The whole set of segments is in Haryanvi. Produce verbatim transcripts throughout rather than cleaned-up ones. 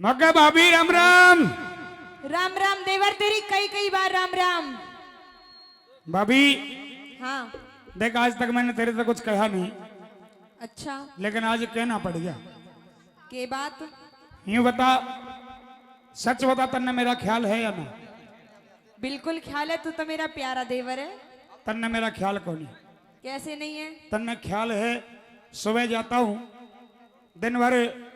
मगे भाभी, राम राम। राम राम देवर, तेरी कई कई बार राम राम। भाभी, हाँ। देख, आज तक मैंने तेरे से कुछ कहा नहीं। अच्छा। लेकिन आज कहना पड़ गया। के बात? यूं बता, सच बता, तन्ने मेरा ख्याल है या ना? बिल्कुल ख्याल है, तू तो मेरा प्यारा देवर है। तन्ने मेरा ख्याल कोनी। कैसे नहीं है? तन्ने ख्याल है, सुबह जाता हूँ, दिन भर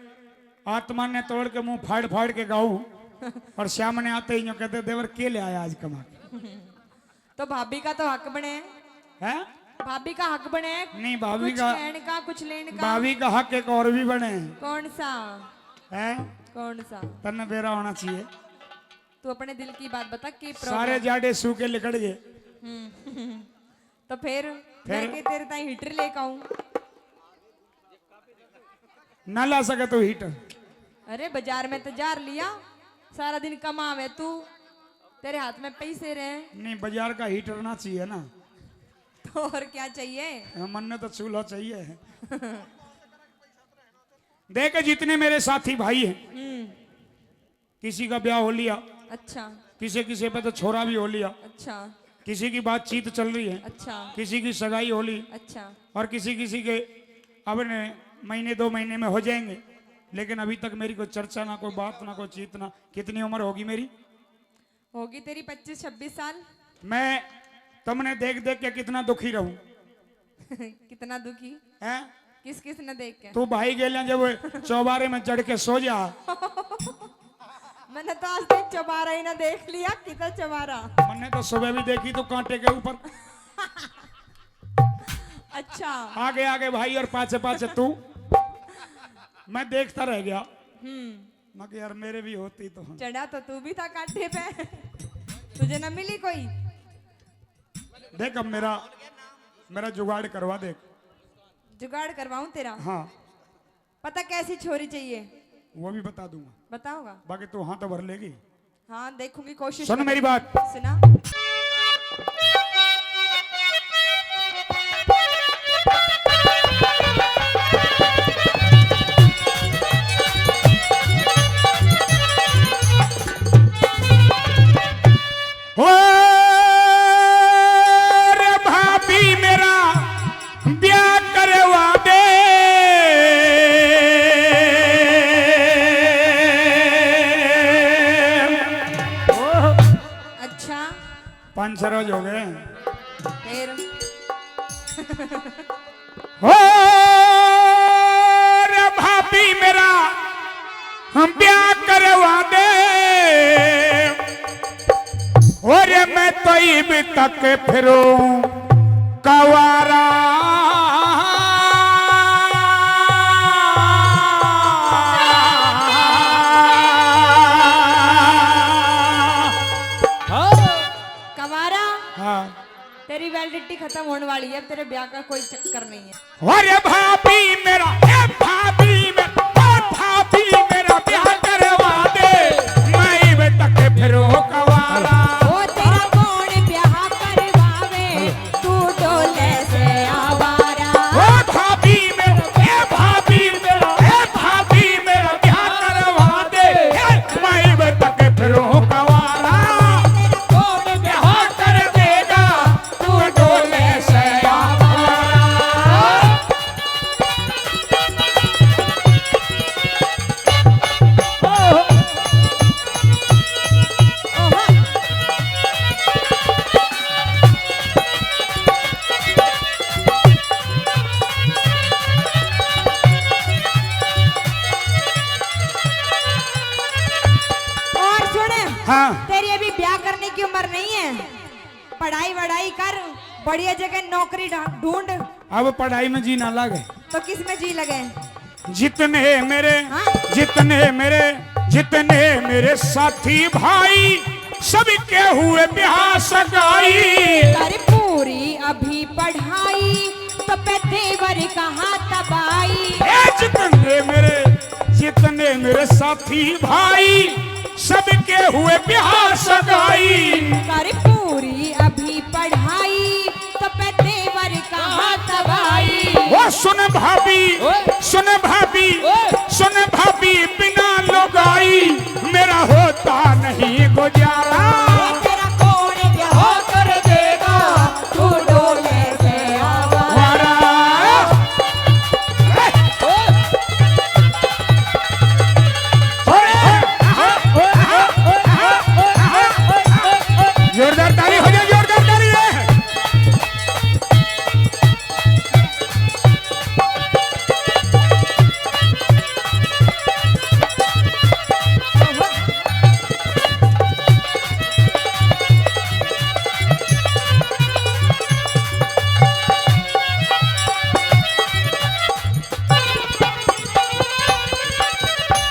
आत्मा ने तोड़ के मुंह फाड़ फाड़ के गाऊं, और शाम ने आते ही यूं कहते, "देवर, के ले आया आज कमा के?" तो भाभी का तो हक बने है। हैं? भाभी का हक बने है। नहीं, भाभी कुछ का, लेने का, कुछ लेने का। भाभी का हक एक और भी बने है। कौन सा? हैं? कौन सा? तन्ने बेरा होना चाहिए। तू अपने दिल की बात बता, के problem? सारे जाडे सूखे लिकड़ गए। हम्म। तो फिर फिर? मैं के तेरे ताई हीटर लेके आऊं? ना ला सके तो हीटर। अरे, बाजार में तो जार लिया, सारा दिन कमावे तू, तेरे हाथ में पैसे रहे। नहीं, बाजार का हीटर ना चाहिए ना। तो और क्या चाहिए? हाँ, मन्ने तो चूल्हा चाहिए। देख, जितने मेरे साथी भाई हैं, हम्म। किसी का ब्याह हो लिया, अच्छा। किसी किसी पे तो छोरा भी हो लिया, अच्छा। किसी की बातचीत चल रही है, अच्छा। किसी की सगाई हो ली, अच्छा। और किसी किसी के अब न महीने दो महीने में हो जाएंगे, लेकिन अभी तक मेरी कोई चर्चा ना, कोई बात ना, कोई चीत ना। कितनी उम्र होगी मेरी? होगी तेरी पच्चीस छब्बीस साल। मैं तुमने देख देख के कितना दुखी रहूं। कितना दुखी? हैं? किस किस ने देख के? तू भाई गेल्या जब चौबारे में चढ़ के सो जा। मैंने तो आज तक चौबारा ही ना देख लिया, कितना चौबारा। मैंने तो सुबह भी देखी तू कांटे के ऊपर। अच्छा। आगे आगे भाई और पाछे पाछे तू। मैं देखता रह गया। हम्म। मैं कहा, "यार, मेरे भी होती तो।" चढ़ा तो तू भी था कांटे पे। तुझे ना मिली कोई। देख, अब मेरा, मेरा जुगाड़ करवा दे। जुगाड़ करवाऊं तेरा? हाँ। पता कैसी छोरी चाहिए? वो भी बता दूंगा। बताओगा? बाकी तू हाँ तो भर लेगी। हाँ, देखूंगी, कोशिश सुन करूंगी। मेरी बात। सुना। हो रे भाभी, मेरा ब्याह करवा दे। अच्छा। पाँच छह रोज हो गए। फिर? हो रे भाभी, मेरा ब्याह करवा दे। हो रे, मैं तो इब तक फिरूं कवारा। हाँ। कवारा? हाँ। तेरी वैलिडिटी खत्म होने वाली है, तेरे ब्याह का कोई चक्कर नहीं है। अरे भाभी मेरा, ए भाभी मेरा, ओ भाभी मेरा ब्याह करवा दे, मैं इब तक फिरूं कवारा। ओ तेरा कौन ब्याह करवावे, तू डोले से आवारा। ओ भाभी मेरा, ए भाभी मेरा, ए भाभी मेरा ब्याह करवा दे, ए मैं इब तक फिरूं कवारा। तेरा कौन ब्याह कर देगा, तू डोले से आवारा। और सुन, हाँ। तेरी अभी ब्याह करने की उम्र नहीं है। पढ़ाई वढ़ाई कर, बढ़िया जगह नौकरी ढा-, ढूंढ। अब पढ़ाई में जी ना लगे। तो किस में जी लगे? जितने मेरे, हाँ? जितने मेरे, जितने मेरे साथी भाई, सबके हुए ब्याह सगाई। कर पूरी अभी पढ़ाई, तो पे देवर कहाँ तबाई। ए जितने मेरे, जितने मेरे साथी भाई, सबके हुए ब्याह सगाई। कर पूरी अभी पढ़ाई, तो पे देवर कहाँ तबाई। ओ सुन भाभी, ओए। सुन भाभी, ओए। सुन भाभी, बिना लुगाई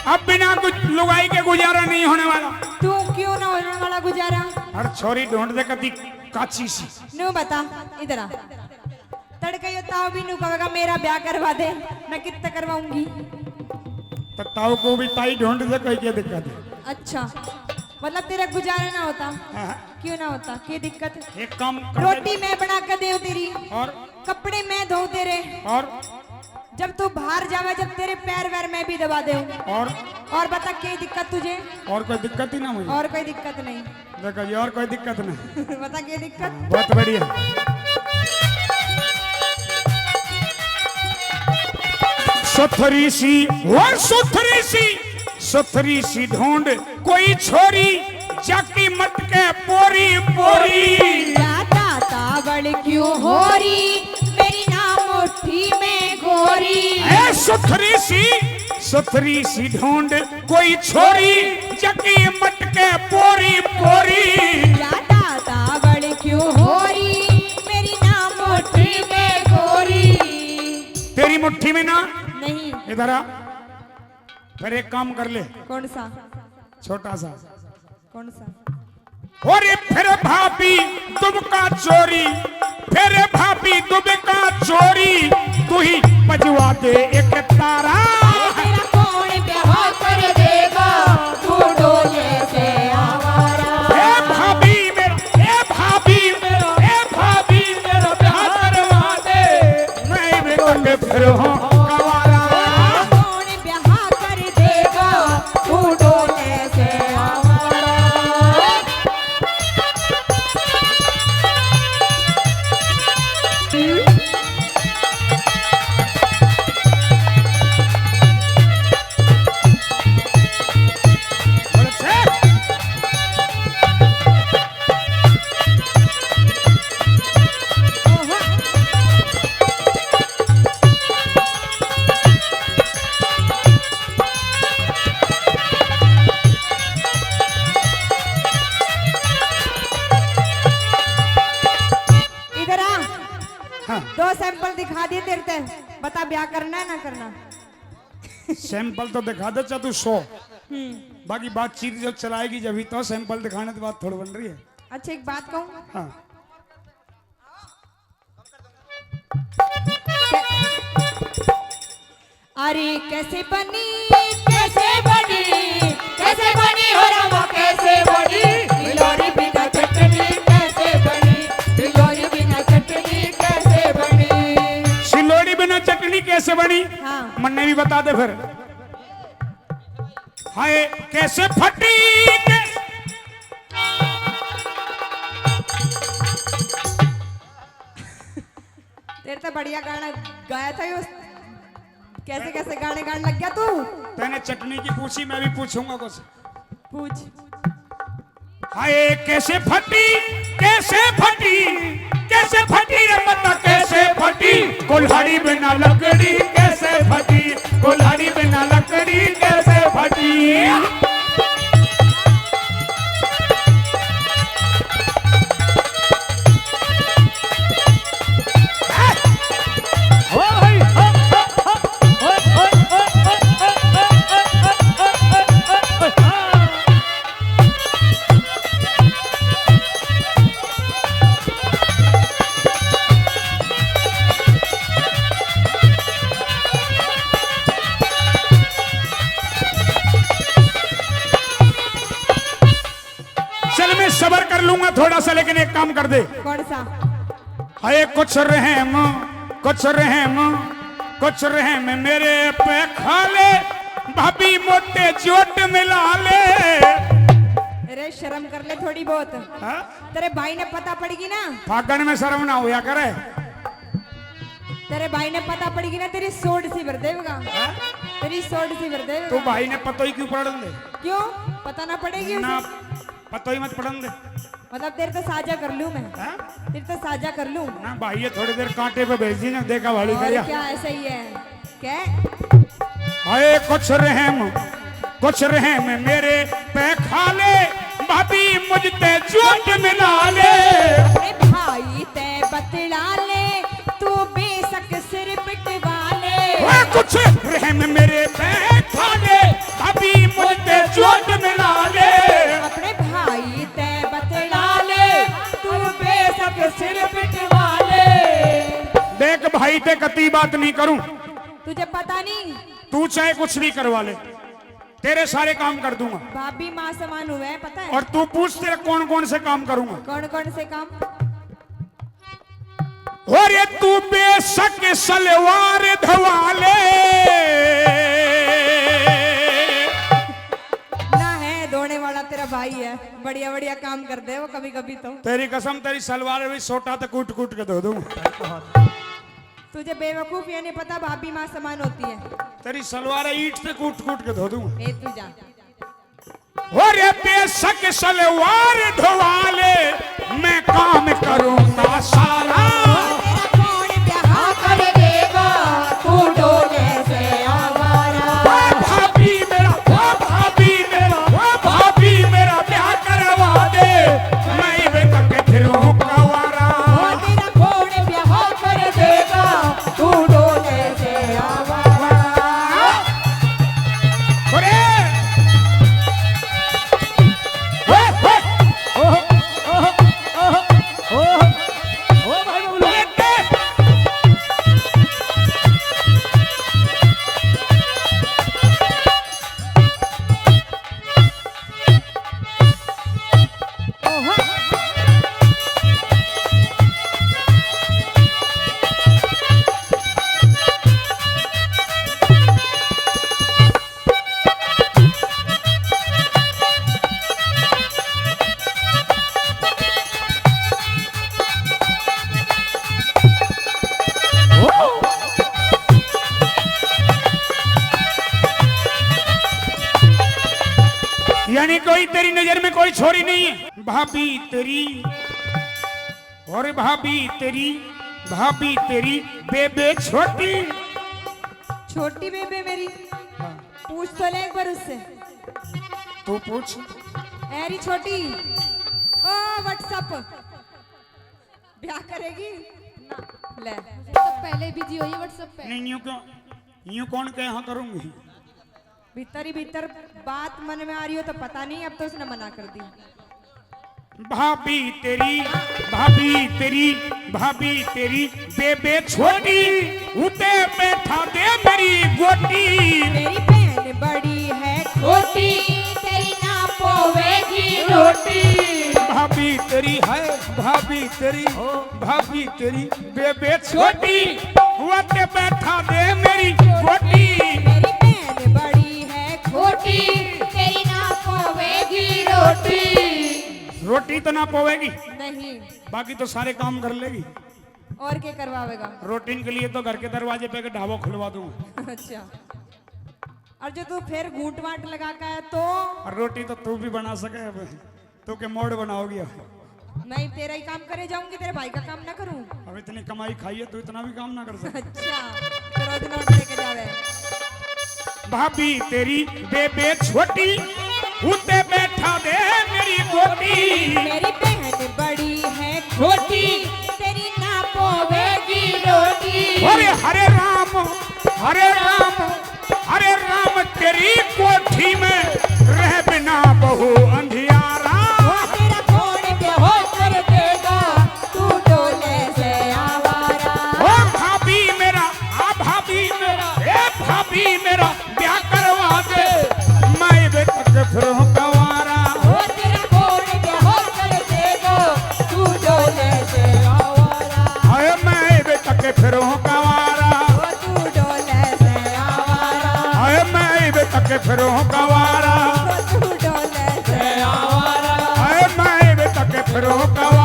अब बिना कुछ लुगाई के गुजारा नहीं होने वाला। तू क्यों ना होने वाला गुजारा? और छोरी ढूंढ दे कदी काची सी। न्यू बता, इधर आ। तड़के यो ताऊ भी न्यू कहेगा, "मेरा ब्याह करवा दे, मैं कित तै करवाऊंगी।" तो ताऊ को भी ताई ढूंढ दे, कोई क्या दिक्कत है? अच्छा, मतलब तेरा गुजारा ना होता? हाँ। क्यों ना होता? क्या दिक्कत? एक काम कर ले। रोटी मैं बना के देऊं तेरी, और? कपड़े मैं धोऊं तेरे, और? जब तू बाहर जावे, जब तेरे पैर वैर मैं भी दबा देऊं। और? और बता, क्या दिक्कत तुझे? और कोई दिक्कत ही ना मुझे। और कोई दिक्कत नहीं। देखो जी, और कोई दिक्कत नहीं। बता, क्या दिक्कत? बहुत बढ़िया। सुथरी सी, और सुथरी सी, सुथरी सी ढूंढ कोई छोरी, जाकी मटके पोरी पोरी। ज्यादा तावड़ क्यों हो रही, मेरी ना मुट्ठी में गोरी। ए सुथरी सी, सुथरी सी ढूंढ कोई छोरी, जाकी मटके पोरी पोरी। ज्यादा तावड़ क्यों हो रही, मेरी ना मुट्ठी में गोरी। तेरी मुट्ठी में ना? नहीं। इधर आ। फिर एक काम कर ले। कौन सा? छोटा सा। कौन सा? और फिर भाभी दुबका चोरी, फिर भाभी दुबका चोरी, तू ही बजवा दे एक तारा। तेरा कौन ब्याह कर देगा, तू डोले से आवारा। ए भाभी मेरा, ए भाभी मेरा, ए भाभी मेरा ब्याह करवा दे। मैं भी तंग फिर हूँ आवारा। कौन ब्याह कर देगा, तू डोले से आवारा। इधर आ। हाँ। दो सैंपल दिखा दिए तेरे ते, बता ब्याह करना है ना करना? सैंपल तो दिखा दे, चाहे तू सौ। हम्म। बाकी बातचीत जब चलाएगी जब ही तो, सैंपल दिखाने के बाद थोड़ा बन रही है। अच्छा, एक बात कहूँ? हाँ। अरे कैसे बनी, कैसे बनी, कैसे बनी हो रामा, कैसे बनी? बिलोरी बिना चटनी कैसे बनी? बिलोरी बिना चटनी कैसे बनी? सिलोरी बिना चटनी कैसे बनी? हाँ। मन्ने भी बता दे फिर। हाय कैसे फटी, कैसे तेरे तो बढ़िया गाना गाया था यो। कैसे कैसे गाने गाने लग गया तू? तैने चटनी की पूछी, मैं भी पूछूंगा कुछ। पूछ। हाय कैसे फटी, कैसे फटी, कैसे फटी रे पता कैसे फटी? कुल्हाड़ी बिना लकड़ी कैसे फटी? कुल्हाड़ी बिना लकड़ी कैसे फटी? चल, मैं सब्र कर लूंगा थोड़ा सा, लेकिन एक काम कर दे। कौन सा? हाय कुछ रहम, कुछ रहम, कुछ रहम मेरे पे खा ले, भाभी मोटे चोट मिला ले। अरे शर्म कर ले थोड़ी बहुत। हाँ? तेरे भाई ने पता पड़गी ना। फागण में शर्म ना होया करे। तेरे भाई ने पता पड़गी ना, तेरी सोड सी भर देगा। हाँ? तेरी सोड सी भर देगा। तू भाई ने पतोई क्यों पड़न दे? क्यों? पता ना पड़ेगी ना, उसे। पतोई मत पड़न दे। मतलब तेरे तो साझा कर लूं मैं। हाँ? तेरे तो साझा कर लूं। ना भाई, ये थोड़ी देर कांटे पे भेज दी ना, देखा वाली और करिया। क्या, ऐसा ही है। क्या? हाय कुछ रहम, कुछ रहम मेरे पे खा ले, भाभी मुझ ते चोट मिला ले। अरे भाई ते बतला ले, तू बेशक सिर पिटवा ले। ओए कुछ रहम मेरे पे खा ले, अब कती बात नहीं करूं। तुझे पता नहीं। तू चाहे कुछ भी करवा ले, तेरे सारे काम कर दूंगा। भाभी माँ समान हुए हैं, पता है? और तू पूछ, तेरे कौन कौन से काम करूंगा। कौन कौन से काम? अरे तू बेशक सलवार धवा ले। ना है, धोने वाला तेरा भाई है, बढ़िया बढ़िया काम कर दे वो कभी कभी तो। तेरी कसम, तेरी सलवार भी सोटा तो कूट कूट के धो दूं। तुझे बेवकूफ ये नहीं पता, भाभी माँ समान होती है। तेरी सलवार ईंट से कूट कूट के धो दूं। ए, तू जा। अरे बेशक सलवार धवा ले, मैं काम करूंगा सारा। तेरा कौन ब्याह कर देगा, तू डोले से आवारा। ओ भाभी मेरा, ओ भाभी मेरा, ओ भाभी मेरा ब्याह करवा दे, मैं इब तक फिरूं कंवारा। ओ तेरा कौन ब्याह कर देगा, तू डोले से आवारा। अरे! ओए, ओए! ओहो, ओहो, ओहो, ओहो, ओ भाई बबलू। अरे! यानी कोई तेरी नजर में कोई छोरी नहीं है। भाभी तेरी, और भाभी तेरी, भाभी तेरी बेबे छोटी। छोटी बेबे मेरी? हाँ। पूछ तो ले एक बार उससे। तू पूछ। ए री छोटी, ओ WhatsApp, ब्याह करेगी? ना। ले। तो पहले बिजी हुई है WhatsApp पे। नहीं, यूं क्यों, यूं कौन कहे हाँ करूंगी? भीतर ही भीतर बात मन में आ रही हो तो पता नहीं, अब तो उसने मना कर दी। भाभी तेरी, भाभी तेरी, भाभी तेरी बेबे छोटी, उते बैठा दे मेरी गोटी। मेरी बहन बड़ी है खोटी, तेरी ना पोवेगी रोटी। भाभी तेरी है, भाभी तेरी, भाभी तेरी बेबे छोटी, उते बैठा दे मेरी गोटी। मेरी बहन बड़ी है खोटी, तेरी ना पोवेगी रोटी। रोटी तो ना पोवेगी, नहीं। बाकी तो सारे काम कर लेगी। और के करवावेगा? रोटी के लिए तो घर के दरवाजे पे एक ढाबो खुलवा दूंगा। अच्छा। और जो तू फिर घूंट वाट लगा के आया तो? और रोटी तो तू भी बना सके, अब तू के मोड़ बनाओगी? नहीं, तेरा ही काम करे जाऊंगी, तेरे भाई का काम ना करूं? अब इतनी कमाई खाई है, तू इतना भी काम ना कर सकती। अच्छा, तो रोज नोट लेके जावे। भाभी तेरी बेबे छोटी, उते बैठा दे मेरी गोटी। मेरी बहन बड़ी है खोटी, तेरी ना पोवेगी रोटी। अरे हरे राम, हरे राम, अरे राम, तेरी कोठी में रह बिना बहु अंधियारा। ओ तेरा कौन ब्याह कर देगा, तू डोले से आवारा। ओ भाभी मेरा, आ भाभी मेरा, ए भाभी मेरा, ब्याह करवा दे, मैं इब तक फिरूं कंवारा। ओ तेरा कौन ब्याह कर देगा, तू डोले से आवारा। हाय, मैं इब तक फिरूं कंवारा। ओ तू डोले से आवारा। हाय, मैं इब तक फिरूं कंवारा। ओ तू डोले से आवारा। हाय, मैं इब तक फिरूं कंवारा।